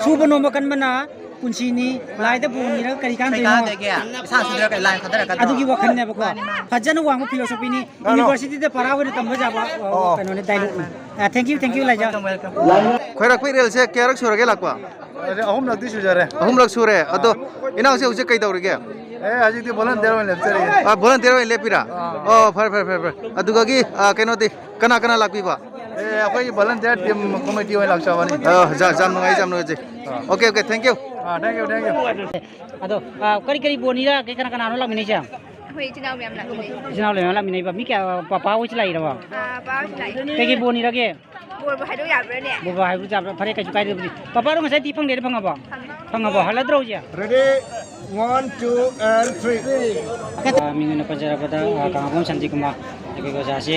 ꯁꯨꯕ ꯅꯣꯝꯕ ꯀꯟꯕꯅ ꯄꯨꯟꯁꯤꯅꯤ, ꯂꯥꯏꯗ ꯕꯣꯔ ꯅꯤꯔꯒ ꯀꯔꯤ ꯀꯩ ꯀꯥꯟꯗꯣꯏꯅꯣ? ꯀꯥꯟꯅꯗꯣꯏꯒꯦ? ꯏꯁꯥ ꯁꯨꯗ꯭ꯔꯒ ꯀꯩ ꯂꯥꯏꯅ ꯊꯥꯗꯔꯛꯀꯗ꯭ꯔꯣ? ꯑꯗꯨꯒꯤ ꯋꯥꯈꯜꯅꯦꯕꯀꯣ꯫ ꯃꯥꯅꯤ, ꯃꯥꯅꯤ꯫ ꯐꯖꯅ ꯋꯥꯡꯕ ꯐꯤꯂꯣꯁꯣꯐꯤꯅꯤ꯫ ꯀꯩꯅꯣ? ꯌꯨꯅꯤꯚꯔꯁꯤꯇꯤꯗ ꯄꯔꯥ ꯑꯣꯏꯅ ꯇꯝꯕ ꯌꯥꯕ, ꯑ, ꯑꯣ꯫ ꯀꯩꯅꯣꯅꯦ, ꯗꯥꯏꯂꯣꯛꯅꯤ꯫ ꯑ, thank you, thank you, ꯂꯥꯏꯖꯥꯎ꯫ ꯈꯣꯏꯔꯥꯛꯄ ꯏꯔꯦꯜꯁꯦ ꯀꯌꯥꯔꯛ ꯁꯨꯔꯒꯦ ꯂꯥꯛꯄ? ꯑꯗꯨ ꯑꯍꯨꯝꯂꯛꯇꯤ ꯁꯨꯖꯔꯦ꯫ ꯑꯍꯨꯝꯂꯛ ꯁꯨꯔꯦ꯫ ꯑꯗꯣ ꯏꯅꯥꯎꯁꯦ ꯍꯧꯖꯤꯛ ꯀꯩ ꯇꯧꯔꯤꯒꯦ? ꯑꯦ, ꯍꯧꯖꯤꯛꯇꯤ volunteer ꯑꯣꯏꯅ ꯂꯦꯞꯆꯔꯤꯌꯦ꯫ ꯑꯥ, volunteer ꯑꯣꯏꯅ ꯂꯦꯞꯄꯤꯔꯥ? ꯑꯥ꯫ ꯑꯣ, ꯐꯔꯦ, ꯐꯔꯦ, ꯐꯔꯦ, ꯐꯔꯦ꯫ ꯑꯗꯨꯒꯒꯤ, ꯑꯥ, ꯀꯩꯅꯣꯗꯤ, ꯀꯅꯥ ꯀꯅꯥ ꯂꯥꯛꯄꯤꯕ? ꯑꯦ, ꯑꯩꯈꯣꯏꯒꯤ volunteer team committee ꯑꯣꯏꯅ ꯂꯥꯛꯆꯕꯅꯤ꯫ ꯑꯥ, ꯌꯥ-, ꯌꯥꯝ ꯅꯨꯡꯉꯥꯏ, ꯌꯥꯝ ꯅꯨꯡꯉꯥꯏꯖꯩ꯫ ꯑꯥ꯫ Okay, okay, thank you꯫ Ah, thank you, thank you꯫ ꯑꯗꯣ, ꯑꯥ, ꯀꯔꯤ ꯀꯔꯤ ꯕꯣꯔꯅꯤꯔ? ꯀꯩ ꯀꯅꯥ ꯀꯅꯥꯅꯣ ꯂꯥꯛꯃꯤꯟꯅꯩꯁꯦ? ꯑꯩꯈꯣꯏ ꯏꯆꯤꯟ ꯏꯅꯥꯎ ꯃꯌꯥꯝ ꯂꯥꯛꯃꯤꯟꯅꯩ꯫ ꯏꯆꯤꯟ ꯏꯅꯥꯎ ꯃꯌꯥꯝ ꯂꯥꯛꯃꯤꯟꯅꯩꯕ꯫ ꯃꯤ ꯀꯌꯥ, ꯄꯄꯥ ꯍꯣꯏꯁꯨ ꯂꯥꯛꯏꯔꯕ? ꯑꯥ, ꯄꯄꯥ ꯍꯣꯏꯁꯨ ꯂꯥꯛꯏ꯫ ꯀꯩ ꯀꯩ ꯕꯣꯔꯅꯤꯔꯒꯦ? ꯕꯣꯔꯕꯨ ꯍꯥꯏꯗꯣꯛ ꯌꯥꯕ꯭ꯔꯥꯅꯦ? ꯕꯣꯔꯕꯨ ꯍꯥꯏꯕ ꯌꯥꯕ꯭ꯔꯥ? ꯐꯔꯦ, ꯀꯩꯁꯨ ꯀꯥꯏꯗꯦ ꯑꯗꯨꯕꯨꯗꯤ꯫ ꯄꯄꯥꯗꯣ ꯉꯁꯥꯏ ꯇꯤ ꯐꯪꯗꯦꯗꯣ ꯐꯪꯉꯕꯣ? ꯐꯪꯉꯦ꯫ ꯐꯪꯉꯕꯣ? ꯍꯜꯂꯗ꯭ꯔꯣ ꯍꯧꯖꯤꯛ? Ready? One, two, and three. ꯑ, ꯃꯤꯡ ꯑꯣꯏꯅ ꯄꯟꯖꯔꯕꯗ, ꯑ, ꯀꯪꯂꯥꯕꯝ ꯁꯥꯟꯇꯤꯀꯨꯃꯥꯔ, ꯑꯩꯈꯣꯏꯒꯤ ꯑꯣꯖꯥꯁꯤ,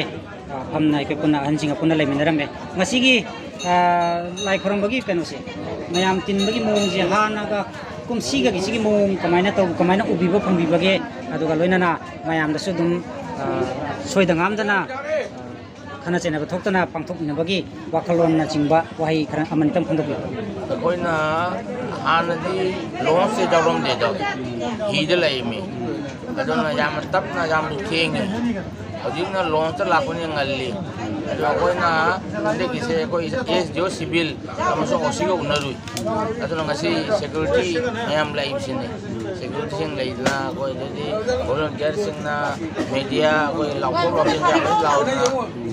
ꯑ, ꯐꯝꯅ ꯑꯩꯈꯣꯏ ꯄꯨꯟꯅ ꯑꯍꯟꯁꯤꯡꯒ ꯄꯨꯟꯅ ꯂꯩꯃꯤꯟꯅꯔꯝꯃꯦ꯫ ꯉꯁꯤꯒꯤ, ꯑ, ꯂꯥꯏ ꯈꯨꯔꯨꯝꯕꯒꯤ ꯀꯩꯅꯣꯁꯦ, ꯃꯌꯥꯝ ꯇꯤꯟꯕꯒꯤ ꯃꯑꯣꯡꯁꯦ ꯍꯥꯟꯅꯒ ꯀꯨꯝꯁꯤꯒꯒꯤ ꯁꯤꯒꯤ ꯃꯑꯣꯡ ꯀꯃꯥꯏꯅ ꯇꯧ-, ꯀꯃꯥꯏꯅ ꯎꯕꯤꯕ ꯐꯪꯕꯤꯕꯒꯦ? ꯑꯗꯨꯒ ꯂꯣꯏꯅꯅ ꯃꯌꯥꯝꯗꯁꯨ ꯑꯗꯨꯝ, ꯑ, ꯁꯣꯏꯗ ꯉꯥꯝꯗꯅ, ꯑ, ꯈꯠꯅ ꯆꯩꯅꯕ ꯊꯣꯛꯇꯅ ꯄꯥꯡꯊꯣꯛꯃꯤꯟꯅꯕꯒꯤ ꯋꯥꯈꯜꯂꯣꯟꯅꯆꯤꯡꯕ ꯋꯥꯍꯩ ꯈꯔ ꯑꯃꯅꯤꯇꯪ ꯐꯣꯡꯗꯣꯛꯄꯤꯌꯨ꯫ ꯑꯩꯈꯣꯏꯅ ꯍꯥꯟꯅꯗꯤ launchꯁꯦ ꯌꯥꯎꯔꯝꯗꯦꯗꯣ, ꯍꯤꯗ ꯂꯩꯃꯤ꯫ ꯑꯗꯨꯅ ꯌꯥꯝꯅ ꯇꯞꯅ, ꯌꯥꯝꯅ ꯊꯦꯡꯉꯤ꯫ ꯍꯧꯖꯤꯛꯅ launchꯇ ꯂꯥꯛꯄꯅꯤꯅ ꯉꯜꯂꯤ꯫ ꯑꯗꯣ ꯑꯩꯈꯣꯏꯅ ꯍꯟꯗꯛꯀꯤꯁꯦ ꯑꯩꯈꯣꯏ S D O civil ꯑꯃꯁꯨꯡ OCꯒ ꯎꯅꯔꯨꯏ꯫ ꯑꯗꯨꯅ ꯉꯁꯤ security ꯃꯌꯥꯝ ꯂꯩꯕꯁꯤꯅꯤ꯫ Securityꯁꯤꯡ ꯂꯩꯗꯅ ꯑꯩꯈꯣꯏ ꯑꯗꯩꯗꯤ volunteerꯁꯤꯡꯅ media ꯑꯩꯈꯣꯏ ꯂꯥꯎꯊꯣꯛ ꯂꯥꯎꯁꯤꯟ ꯌꯥꯝ ꯂꯣꯏ ꯂꯥꯎꯗꯅ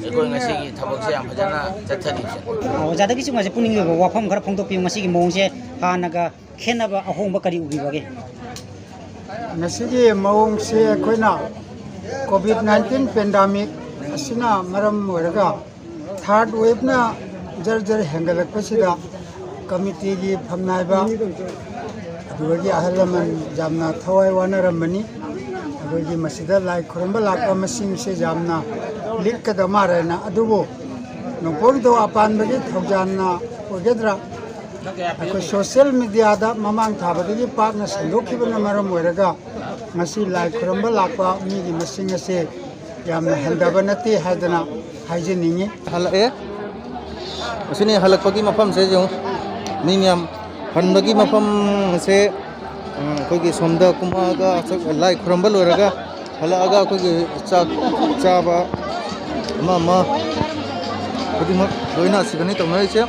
ꯑꯩꯈꯣꯏ ꯉꯁꯤꯒꯤ ꯊꯕꯛꯁꯦ ꯌꯥꯝ ꯐꯖꯅ ꯆꯠꯊꯔꯤꯕꯁꯦ꯫ ꯑꯣꯖꯥꯗꯒꯤꯁꯨ ꯉꯁꯤ ꯄꯨꯛꯅꯤꯡꯒꯤ ꯑꯣꯏꯕ ꯋꯥꯐꯝ ꯈꯔ ꯐꯣꯡꯗꯣꯛꯄꯤꯌꯨ꯫ ꯃꯁꯤꯒꯤ ꯃꯑꯣꯡꯁꯦ ꯍꯥꯟꯅꯒ ꯈꯦꯠꯅꯕ ꯑꯍꯣꯡꯕ ꯀꯔꯤ ꯎꯕꯤꯕꯒꯦ? ꯃꯁꯤꯒꯤ ꯃꯑꯣꯡꯁꯦ ꯑꯩꯈꯣꯏꯅ COVID nineteen pandemic ꯑꯁꯤꯅ ꯃꯔꯝ ꯑꯣꯏꯔꯒ third waveꯅ ꯖꯔ ꯖꯔ ꯍꯦꯟꯒꯠꯂꯛꯄꯁꯤꯗ committeeꯒꯤ ꯐꯝꯅꯥꯏꯕ ꯑꯗꯨꯗꯒꯤ ꯑꯍꯜ ꯂꯃꯟ ꯌꯥꯝꯅ ꯊꯋꯥꯏ ꯋꯥꯅꯔꯝꯕꯅꯤ꯫ ꯑꯩꯈꯣꯏꯒꯤ ꯃꯁꯤꯗ ꯂꯥꯏ ꯈꯨꯔꯨꯝꯕ ꯂꯥꯛꯄ ꯃꯁꯤꯡꯁꯦ ꯌꯥꯝꯅ ꯂꯤꯛꯀꯗꯕ ꯃꯥꯜꯂꯦꯅ, ꯑꯗꯨꯕꯨ ꯅꯣꯡꯄꯣꯛ ꯅꯤꯡꯊꯧ ꯑꯄꯥꯟꯕꯒꯤ ꯊꯧꯖꯥꯜꯅ ꯑꯣꯏꯒꯗ꯭ꯔꯥ? ꯑꯩꯈꯣꯏ social mediaꯗ ꯃꯃꯥꯡ ꯊꯥꯕꯗꯒꯤ ꯄꯥꯛꯅ ꯁꯟꯗꯣꯛꯈꯤꯕꯅ ꯃꯔꯝ ꯑꯣꯏꯔꯒ ꯉꯁꯤ ꯂꯥꯏ ꯈꯨꯔꯨꯝꯕ ꯂꯥꯛꯄ ꯃꯤꯒꯤ ꯃꯁꯤꯡ ꯑꯁꯤ ꯌꯥꯝꯅ ꯍꯟꯊꯕ ꯅꯠꯇꯦ ꯍꯥꯏꯗꯅ ꯍꯥꯏꯖꯅꯤꯡꯏ꯫ ꯍꯜꯂꯛꯑꯦ꯫ ꯑꯁꯤꯅꯤ ꯍꯜꯂꯛꯄꯒꯤ ꯃꯐꯝꯁꯦ ꯌꯦꯡꯉꯨ꯫ ꯃꯤ ꯃꯌꯥꯝ ꯍꯟꯕꯒꯤ ꯃꯐꯝꯁꯦ, ꯎꯝ, ꯑꯩꯈꯣꯏꯒꯤ ꯁꯣꯝꯗ ꯀꯨꯝꯃꯛꯑꯒ ꯆꯥꯛ, ꯂꯥꯏ ꯈꯨꯔꯨꯝꯕ ꯂꯣꯏꯔꯒ ꯍꯜꯂꯛꯑꯒ ꯑꯩꯈꯣꯏꯒꯤ ꯆꯥꯛ ꯆꯥꯕ ꯑꯃ ꯑꯃ ꯈꯨꯗꯤꯡꯃꯛ ꯂꯣꯏꯅ ꯑꯁꯤꯗꯅꯤ ꯇꯧꯅꯔꯤꯁꯦ꯫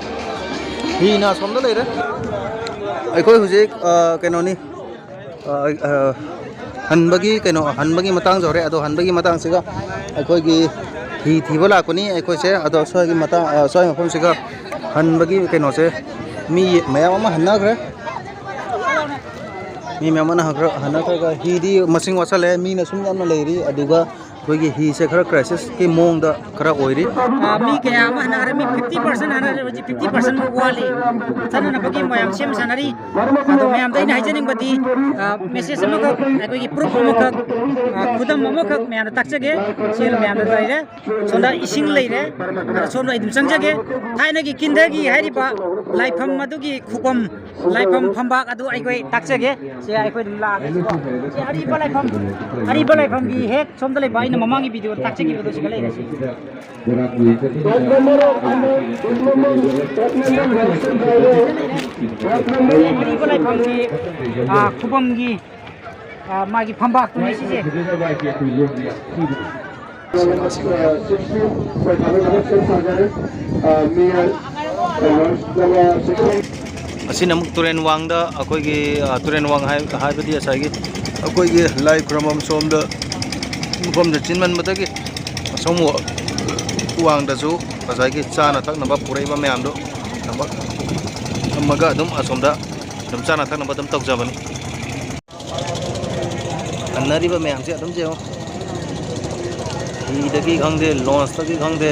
ꯍꯤꯅ ꯑꯁꯣꯝꯗ ꯂꯩꯔꯦ꯫ ꯑꯩꯈꯣꯏ ꯍꯧꯖꯤꯛ, ꯑ, ꯀꯩꯅꯣꯅꯤ, ꯑ, ꯑ, ꯍꯟꯕꯒꯤ ꯀꯩꯅꯣ, ꯍꯟꯕꯒꯤ ꯃꯇꯥꯡ ꯌꯧꯔꯦ꯫ ꯑꯗꯣ ꯍꯟꯕꯒꯤ ꯃꯇꯥꯡꯁꯤꯒ ꯑꯩꯈꯣꯏꯒꯤ ꯍꯤ ꯊꯤꯕ ꯂꯥꯛꯄꯅꯤ ꯑꯩꯈꯣꯏꯁꯦ꯫ ꯑꯗꯣ ꯁ꯭ꯋꯥꯏꯒꯤ ꯃꯇꯥꯡ, ꯑ, ꯁ꯭ꯋꯥꯏ ꯃꯐꯝꯁꯤꯒ ꯍꯟꯕꯒꯤ ꯀꯩꯅꯣꯁꯦ ꯃꯤ ꯃꯌꯥꯝ ꯑꯃ ꯍꯟꯅꯈ꯭ꯔꯦ꯫ ꯃꯤ ꯃꯌꯥꯝ ꯑꯃ ꯍꯟꯈ꯭ꯔ-, ꯍꯟꯅꯈ꯭ꯔꯒ ꯍꯤꯗꯤ ꯃꯁꯤꯡ ꯋꯥꯠꯁꯜꯂꯦ꯫ ꯃꯤꯅ ꯁꯨꯝ ꯌꯥꯝꯅ ꯂꯩꯔꯤ꯫ ꯑꯗꯨꯒ ꯑꯩꯈꯣꯏꯒꯤ ꯍꯤꯁꯦ ꯈꯔ crisis ꯀꯤ ꯃꯑꯣꯡꯗ ꯈꯔ ꯑꯣꯏꯔꯤ꯫ ꯑ, ꯃꯤ ꯀꯌꯥ ꯑꯃ ꯍꯟꯅꯈ꯭ꯔꯦ꯫ ꯃꯤ fifty percent ꯍꯟꯅꯈ꯭ꯔꯦ꯫ ꯍꯧꯖꯤꯛ fifty percent ꯃꯨꯛ ꯋꯥꯠꯂꯤ꯫ ꯆꯠꯅꯅꯕꯒꯤ ꯃꯌꯥꯝ ꯁꯦꯝ ꯁꯥꯟꯅꯔꯤ꯫ ꯑꯗꯣ ꯃꯌꯥꯝꯗ ꯑꯩꯅ ꯍꯥꯏꯖꯅꯤꯡꯕꯗꯤ, ꯑ, message ꯑꯃꯈꯛ, ꯑꯩꯈꯣꯏꯒꯤ proof ꯑꯃꯈꯛ, ꯑ, ꯈꯨꯗꯝ ꯑꯃꯈꯛ ꯃꯌꯥꯝꯗ ꯇꯥꯛꯆꯒꯦ꯫ ꯁꯦꯜ ꯃꯌꯥꯝꯗ ꯂꯩꯔꯦ꯫ ꯁꯣꯝꯗ ꯏꯁꯤꯡ ꯂꯩꯔꯦ꯫ ꯑꯗꯣ ꯁꯣꯝꯗ ꯑꯩ ꯑꯗꯨꯝ ꯆꯪꯖꯒꯦ꯫ ꯊꯥꯏꯅꯒꯤ ꯀꯤꯟꯗꯒꯤ ꯍꯥꯏꯔꯤꯕ ꯂꯥꯏꯐꯝ ꯑꯗꯨꯒꯤ ꯈꯨꯕꯝ, ꯂꯥꯏꯐꯝ ꯐꯝꯕꯥꯛ ꯑꯗꯨ ꯑꯩꯈꯣꯏ ꯇꯥꯛꯆꯒꯦ꯫ ꯁꯦ, ꯑꯩꯈꯣꯏ ꯑꯗꯨꯝ ꯂꯥꯛꯑꯒꯦꯀꯣ꯫ ꯁꯤ ꯑꯔꯤꯕ ꯂꯥꯏꯐꯝ, ꯑꯔꯤꯕ ꯂꯥꯏꯐꯝꯒꯤ ꯍꯦꯛ ꯁꯣꯝꯗ ꯂꯩꯕ ꯑꯩꯅ ꯃꯃꯥꯡꯒꯤ video ꯗ ꯇꯥꯛꯆꯈꯤꯕꯗꯣ ꯁꯤꯗ ꯂꯩꯔꯦ ꯁꯤ꯫ ꯑꯔꯤꯕ ꯂꯥꯏꯐꯝꯒꯤ, ꯑ, ꯈꯨꯕꯝꯒꯤ, ꯑ, ꯃꯥꯒꯤ ꯐꯝꯕꯥꯛꯇꯨꯅꯤ ꯁꯤꯁꯦ꯫ ꯑꯁꯤꯅ ꯑꯃꯨꯛ ꯇꯨꯔꯦꯟ ꯋꯥꯡꯗ ꯑꯩꯈꯣꯏꯒꯤ, ꯑ, ꯇꯨꯔꯦꯟ ꯋꯥꯡ ꯍꯥꯏ-, ꯍꯥꯏꯕꯗꯤ ꯉꯁꯥꯏꯒꯤ ꯑꯩꯈꯣꯏꯒꯤ ꯂꯥꯏ ꯈꯨꯔꯨꯝꯐꯝ ꯁꯣꯝꯗ ꯃꯐꯝꯗ ꯆꯤꯟꯃꯟꯕꯗꯒꯤ ꯑꯁꯣꯝ ꯋꯥ-, ꯋꯥꯡꯗꯁꯨ ꯉꯁꯥꯏꯒꯤ ꯆꯥꯅ ꯊꯛꯅꯕ ꯄꯨꯔꯛꯏꯕ ꯃꯌꯥꯝꯗꯣ ꯊꯝꯃ-, ꯊꯝꯃꯒ ꯑꯗꯨꯝ ꯑꯁꯣꯝꯗ ꯑꯗꯨꯝ ꯆꯥꯅ ꯊꯛꯅꯕ ꯑꯗꯨꯝ ꯇꯧꯖꯕꯅꯤ꯫ ꯍꯟꯅꯔꯤꯕ ꯃꯌꯥꯝꯁꯦ ꯑꯗꯨꯝ ꯌꯦꯡꯉꯣ꯫ ꯍꯤꯗꯒꯤ ꯈꯪꯗꯦ, launch ꯇꯒꯤ ꯈꯪꯗꯦ,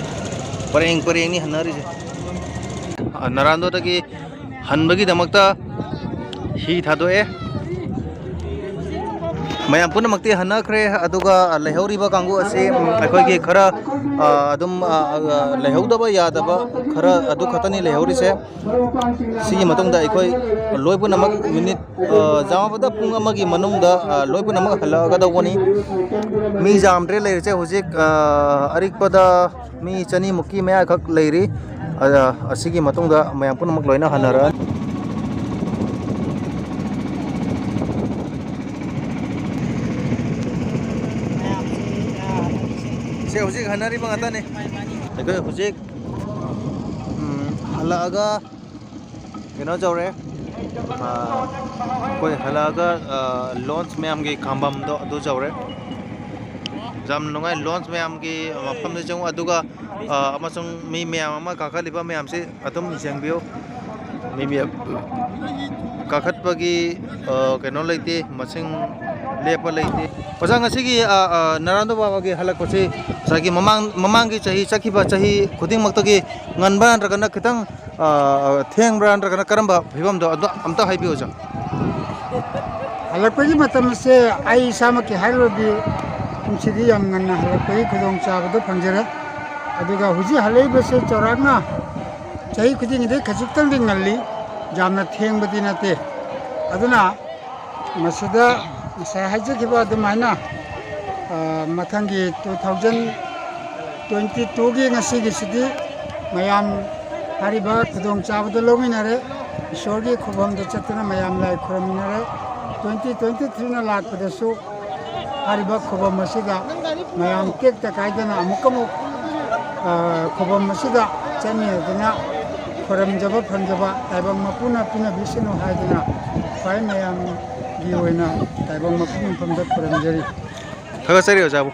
ꯄꯔꯦꯡ ꯄꯔꯦꯡꯅꯤ ꯍꯟꯅꯔꯤꯁꯦ꯫ ꯑ, ꯅꯔꯥꯟꯗꯣꯗꯒꯤ ꯍꯟꯕꯒꯤꯗꯃꯛꯇ ꯍꯤ ꯊꯥꯗꯣꯛꯑꯦ꯫ ꯃꯌꯥꯝ ꯄꯨꯝꯅꯃꯛꯇꯤ ꯍꯟꯅꯈ꯭ꯔꯦ, ꯑꯗꯨꯒ ꯂꯩꯍꯧꯔꯤꯕ ꯀꯥꯡꯕꯨ ꯑꯁꯤ, ꯎꯝ, ꯑꯩꯈꯣꯏꯒꯤ ꯈꯔ, ꯑ, ꯑꯗꯨꯝ, ꯑ, ꯑ, ꯂꯩꯍꯧꯗꯕ ꯌꯥꯗꯕ ꯈꯔ ꯑꯗꯨ ꯈꯛꯇꯅꯤ ꯂꯩꯍꯧꯔꯤꯁꯦ꯫ ꯁꯤꯒꯤ ꯃꯇꯨꯡꯗ ꯑꯩꯈꯣꯏ ꯂꯣꯏ ꯄꯨꯝꯅꯃꯛ ꯃꯤꯅꯤꯠ, ꯑ, ꯌꯥꯝꯃꯕꯗ ꯄꯨꯡ ꯑꯃꯒꯤ ꯃꯅꯨꯡꯗ, ꯑ, ꯂꯣꯏ ꯄꯨꯝꯅꯃꯛ ꯍꯜꯂꯛꯑꯒꯗꯧꯕꯅꯤ꯫ ꯃꯤ ꯌꯥꯝꯗ꯭ꯔꯦ ꯂꯩꯔꯤꯁꯦ ꯍꯧꯖꯤꯛ, ꯑ, ꯑꯔꯤꯛꯄꯗ ꯃꯤ ꯆꯅꯤꯃꯨꯛꯀꯤ ꯃꯌꯥꯈꯛ ꯂꯩꯔꯤ꯫ ꯑ, ꯑꯁꯤꯒꯤ ꯃꯇꯨꯡꯗ ꯃꯌꯥꯝ ꯄꯨꯝꯅꯃꯛ ꯂꯣꯏꯅ ꯍꯟꯅꯔꯛꯑꯅꯤ꯫ ꯁꯦ, ꯍꯧꯖꯤꯛ ꯍꯟꯅꯔꯤꯕ ꯉꯥꯛꯇꯅꯤ꯫ ꯑꯩꯈꯣꯏ ꯍꯧꯖꯤꯛ, ꯎꯝ, ꯍꯜꯂꯛꯑꯒ ꯀꯩꯅꯣ ꯇꯧꯔꯦ꯫ ꯑ, ꯑꯩꯈꯣꯏ ꯍꯜꯂꯛꯑꯒ, ꯑ, ꯂꯣꯟꯁ ꯃꯌꯥꯝꯒꯤ ꯈꯥꯝꯕꯝꯗꯣ ꯑꯗꯨ ꯌꯧꯔꯦ꯫ ꯌꯥꯝ ꯅꯨꯡꯉꯥꯏ, ꯂꯣꯟꯁ ꯃꯌꯥꯝꯒꯤ ꯃꯐꯝꯗ ꯆꯪꯉꯨ꯫ ꯑꯗꯨꯒ, ꯑ, ꯑꯃꯁꯨꯡ ꯃꯤ ꯃꯌꯥꯝ ꯑꯃ ꯀꯥꯈꯠꯂꯤꯕ ꯃꯌꯥꯝꯁꯤ ꯑꯗꯨꯝ ꯌꯦꯡꯕꯤꯌꯨ꯫ ꯃꯤ ꯃꯌꯥꯝ ꯀꯥꯈꯠꯄꯒꯤ, ꯑ, ꯀꯩꯅꯣ ꯂꯩꯇꯦ, ꯃꯁꯤꯡ ꯂꯦꯞꯄ ꯂꯩꯇꯦ꯫ ꯑꯣꯖꯥ, ꯉꯁꯤꯒꯤ, ꯑ, ꯑ, ꯅꯔꯥꯟꯗꯣ ꯕꯥꯕꯥꯒꯤ ꯍꯜꯂꯛꯄꯁꯤ ꯉꯁꯥꯏꯒꯤ ꯃꯃꯥꯡ, ꯃꯃꯥꯡꯒꯤ ꯆꯍꯤ ꯆꯠꯈꯤꯕ ꯆꯍꯤ ꯈꯨꯗꯤꯡꯃꯛꯇꯒꯤ ꯉꯟꯕ꯭ꯔꯥ ꯅꯠꯇ꯭ꯔꯒꯅ ꯈꯤꯇꯪ, ꯑ, ꯊꯦꯡꯕ꯭ꯔꯥ ꯅꯠꯇ꯭ꯔꯒꯅ ꯀꯔꯝꯕ ꯐꯤꯕꯝꯗꯣ ꯑꯗꯣ ꯑꯝꯇ ꯍꯥꯏꯕꯤꯌꯨ, ꯑꯣꯖꯥ꯫ ꯍꯜꯂꯛꯄꯒꯤ ꯃꯇꯝ ꯑꯁꯦ ꯑꯩ ꯏꯁꯥꯃꯛꯀꯤ ꯍꯥꯏꯔꯨꯔꯗꯤ ꯀꯨꯝꯁꯤꯗꯤ ꯌꯥꯝ ꯉꯟꯅ ꯍꯜꯂꯛꯄꯒꯤ ꯈꯨꯗꯣꯡꯆꯥꯕꯗꯣ ꯐꯪꯖꯔꯦ꯫ ꯑꯗꯨꯒ ꯍꯧꯖꯤꯛ ꯍꯜꯂꯛꯏꯕꯁꯦ ꯆꯥꯎꯔꯥꯛꯅ ꯆꯍꯤ ꯈꯨꯗꯤꯡꯒꯤꯗꯤ ꯈꯖꯤꯛꯇꯪꯗꯤ ꯉꯜꯂꯤ, ꯌꯥꯝꯅ ꯊꯦꯡꯕꯗꯤ ꯅꯠꯇꯦ꯫ ꯑꯗꯨꯅ ꯃꯁꯤꯗ ꯉꯁꯥꯏ ꯍꯥꯏꯖꯈꯤꯕ ꯑꯗꯨꯃꯥꯏꯅ, ꯑ, ꯃꯊꯪꯒꯤ two thousand twenty twoꯒꯤ ꯉꯁꯤꯒꯤꯁꯤꯗꯤ ꯃꯌꯥꯝ ꯍꯥꯏꯔꯤꯕ ꯈꯨꯗꯣꯡꯆꯥꯕꯗ ꯂꯧꯃꯤꯟꯅꯔꯦ, ꯏꯁꯣꯔꯒꯤ ꯈꯨꯕꯝꯗ ꯆꯠꯇꯨꯅ ꯃꯌꯥꯝ ꯂꯥꯏ ꯈꯨꯔꯨꯝꯃꯤꯟꯅꯔꯦ꯫ Twenty twenty threeꯅ ꯂꯥꯛꯄꯗꯁꯨ ꯍꯥꯏꯔꯤꯕ ꯈꯨꯕꯝ ꯑꯁꯤꯗ ꯃꯌꯥꯝ ꯇꯦꯛꯇ ꯀꯥꯏꯗꯅ ꯑꯃꯨꯛꯀ ꯑꯃꯨꯛ, ꯑ, ꯈꯨꯕꯝ ꯑꯁꯤꯗ ꯆꯠꯃꯤꯟꯅꯗꯨꯅ ꯈꯨꯔꯨꯝꯖꯕ ꯐꯪꯖꯕ ꯇꯥꯏꯕꯪ ꯃꯄꯨꯅ ꯄꯤꯅꯕꯤꯁꯅꯨ ꯍꯥꯏꯗꯨꯅ ꯈ꯭ꯋꯥꯏ ꯃꯌꯥꯝꯒꯤ ꯑꯣꯏꯅ ꯇꯥꯏꯕꯪ ꯃꯄꯨꯒꯤ ꯃꯐꯝꯗ ꯈꯨꯔꯨꯝꯖꯔꯤ꯫ ꯊꯥꯒꯠꯆꯔꯤ ꯑꯣꯖꯥꯕꯨ꯫